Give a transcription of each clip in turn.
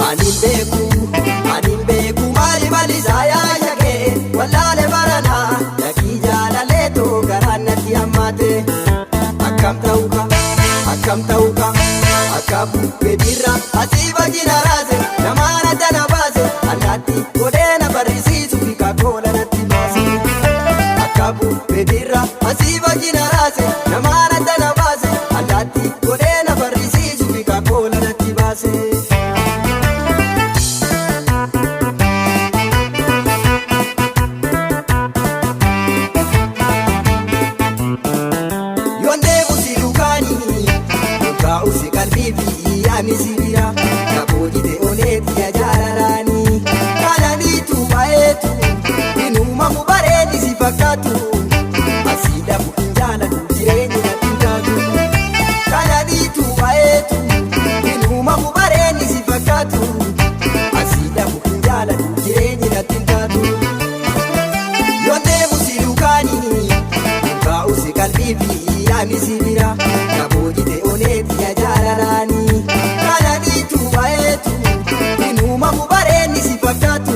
Ani beeku, ani beeku maali maali saayaa shakee wallaale baranaa yakii jaalaleetoo garaan natti hammaate. Akkam ta'uka, akkam ta'uka, akka bubbee birra asii bajjina raase namaana dana baase allaatti godheena barrisiisu fi kakoola natti baase. Akka bubbee birra asii bajjina raase namaana dana baase allaatti godheena barrisiisu fi kakoola natti baase. Yondee busi dukaanii dhugaa usi qalbii fi yaani si bira kaboojite oneeti ya jaalalaanii kananiitu baay'eetu inuumamu bareedi si fakkaatu asii dhabu hin jaalatu jireenyi natti hin taatu kananiitu baay'eetu inuumamu bareedi si fakkaatu asii dhabu hin jaalatu jireenyi natti hin taatu. Yondee busi dukaanii dhugaa usi qalbii fi yaani si bira kaboojite oneeti ya jaalalaanii kananiitu baay'eetu inuumamu bareenni si fakkaatu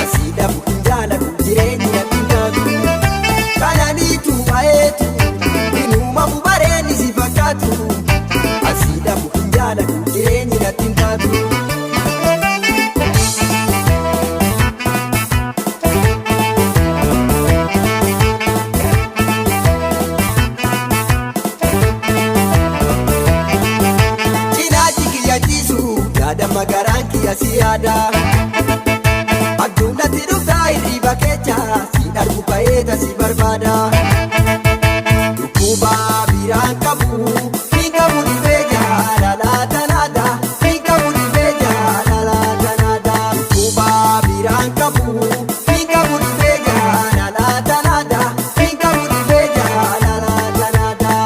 asii dhabu hin jaalatu jireenyi natti hin taatu kananiitu baay'eetu inuumamu bareenni si fakkaatu asii dhabu hin jaalatu jireenyi natti hin taatu. Cinaachi kiyya ciisu yaada magaraan kiyya si yaada. Addunyaatti dhuftaa hirriba kecha si darbu bayeeta si barbaada. Dhukkuba biraan qabu hin qabu dhibee jaalala tanaadha. Hin qabu dhibee jaalala tanaadha. Dhukkuba biraan qabu hin qabu dhibee jaalala tanaadha. Hin qabu dhibee jaalala tanaadha.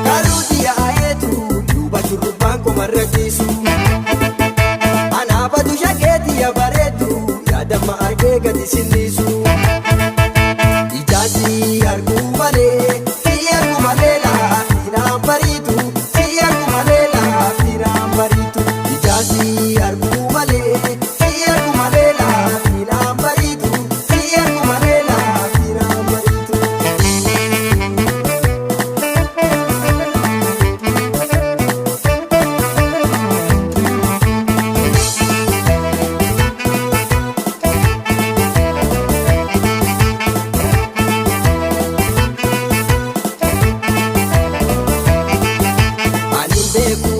Karuuti yaa'eetu duuba shurrubbaan komarra ciisu. Anaafatu shakeeti ya bareedu yaadamma argee gadi sinniisu. Ijaasi arguu malee si arguu malee laafinaan bariitu si arguu malee laafinaan bariitu. Ijaasi arguu malee si arguu malee laafinaan bariitu si arguu malee laafinaan bariitu. Ani beeku,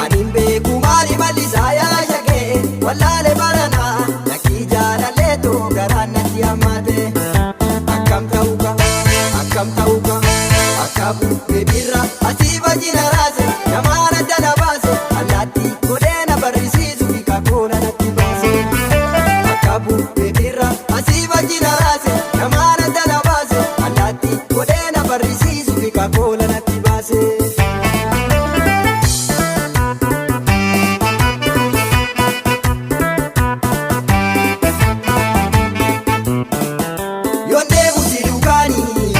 ani beeku maali maali saayaa shakee wallaale baranaa lakkii jaalaleetoo garaan natti hammaate. Akkam ta'uka, akkam ta'uka, akka bubbee birra asii bajjina raase namaana dana baase allaatti godheena barrisiisu fi kakoola natti baase. Akka bubbee birra asii bajjina raase namaana dana baase allaatti godheena barrisiisu fi kakoola natti baase. Yondee busi dukaanii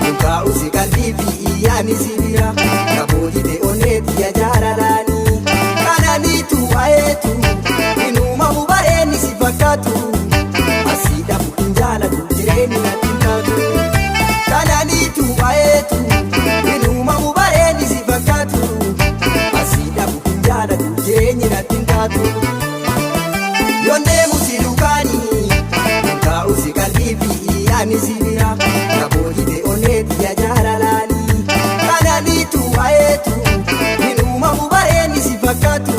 dhugaa usi qalbii fi yaani si bira kaboojite oneeti ya jaalalaanii kananiitu waa'eetu inuumamu bareenni si fakkaatu asii dhabu hin jaalatu jireenyi natti hin taatu kananiitu waa'eetu inuumamu bareenni si fakkaatu asii dhabu hin jaalatu jireenyi natti hin taatu. Yondee busi dukaanii dhugaa usi qalbii fi yaani si bira kaboojite oneeti ya jaalalaanii kananiitu waa'eetu inuumamu bareenni si fakkaatu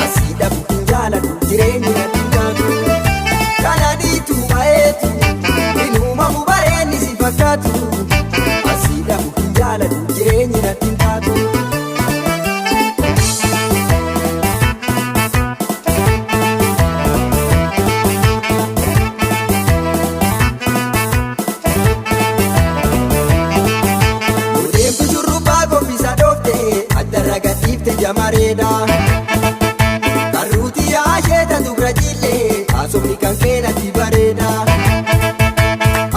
asii dhabu hin jaalatu jireenyi natti hin taatu kananiitu waa'eetu inuumamu bareenni si fakkaatu asii dhabu hin jaalatu jireenyi natti hin taatu. Haasofni kan keenatti bareeda.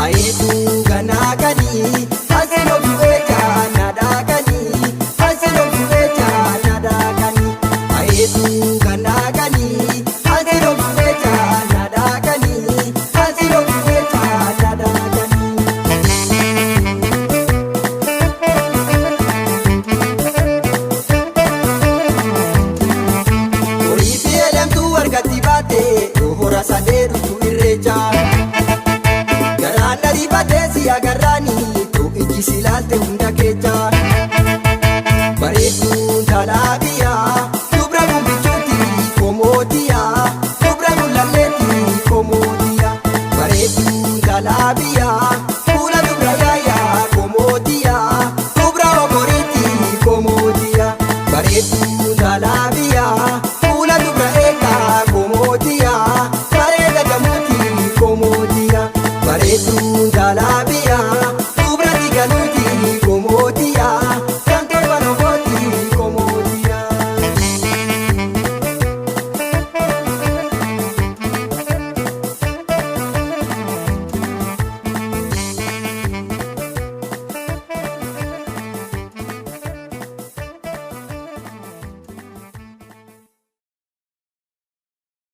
Ayeetu ganaa kanii ansi lobsu eeja nadaa kanii ansi lobsu eeja nadaa kanii. Ayeetu ganaa kanii ansi lobsu eeja nadaa kanii ansi lobsu eeja nadaa kanii. Horii fi elemtuu harkatti baate hora sadee.